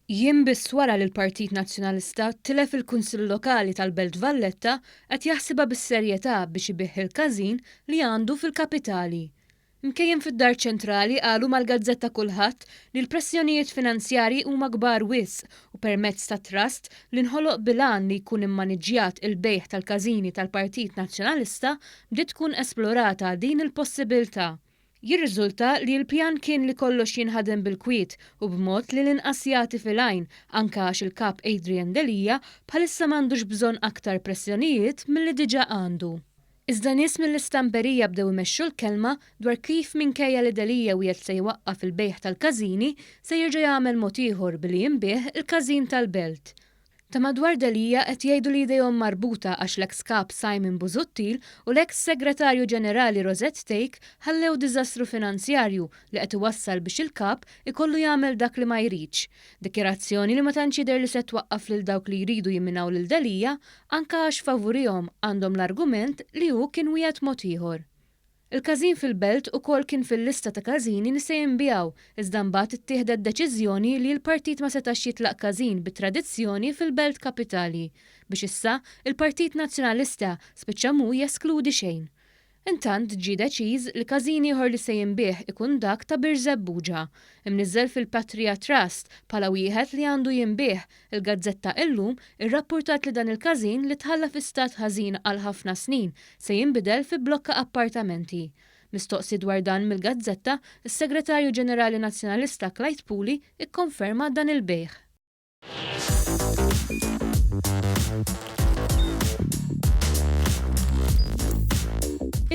Jiem biss wara li l-Partit Nazzjonalista tilef il-Kunsill Lokali tal-Belt Valletta qed jaħsibha bis-serjetà biex ibigħ il-każin li għandu fil-kapitali. Mkejjen fid-Dar Ċentrali qalu mal-gazzetta Kullħadd li l-pressjonijiet finanzjarji huma kbar wisq u permezz ta' trust li nħoloq bil-għan li jkun immaniġġjat il-bejgħ tal-każini tal-Partit Nazzjonalista bdiet tkun esplorata din il-possibiltà. Jirriżulta li l-pjan kien li kollox jinħadem bil-kwiet u b'mod li l-inqas jagħti fil-għajn anke għax il-Kap Adrian Delia bħalissa m'għandux bżonn aktar pressjonijiet milli diġà għandu. Iżda nies mill-istamperija bdew imexxu l-kelma dwar kif minkejja li Delia wiegħed se jwaqqaf il-bejgħ tal-każini se jerġa' jagħmel mod ieħor billi jinbiegħ il-każin tal-Belt. Ta' madwar Delia qed jgħidu li jdejhom marbuta għax l-eks Kap Simon Busuttil u l-eks Segretarju Ġenerali Rosette Thake ħallew diżastru finanzjarju li qed iwassal biex il-Kap ikollu jagħmel dak li ma jridx. Dikjarazzjoni li ma tantx jidher li se twaqqaf lil dawk li jridu jimminaw lil Delia anke għax favurihom għandhom l-argument li hu kien wiegħed mod ieħor. Il-każin fil-Belt ukoll kien fil-lista ta' każini li se jinbiegħu, iżda mbagħad ittieħdet deċiżjoni li l-partit ma setax jitlaq każin bi tradizzjoni fil-Belt Kapitali, biex issa il-Partit Nazzjonalista spiċċa mhu jeskludi xejn. Intant ġie deċiż li każin ieħor li se jinbiegħ ikun dak ta' Birżebbuġa, imniżżel fil-Patria Trust bħala wieħed li għandu jinbiegħ Il-gazzetta Illum irrappurtat li dan il-każin li tħalla fi stat ħażin għal ħafna snin se jinbidel fi blokka appartamenti. Mistoqsi dwar dan mill-gazzetta, is-Segretarju Ġenerali Nazzjonalista Clyde Puli kkonferma dan il-bejgħ.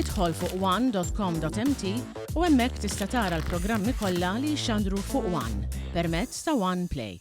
Idħol fuq one.com.mt u hemmhekk tista' tara l-programmi kollha li jixxandru fuq One permezz ta' One Play.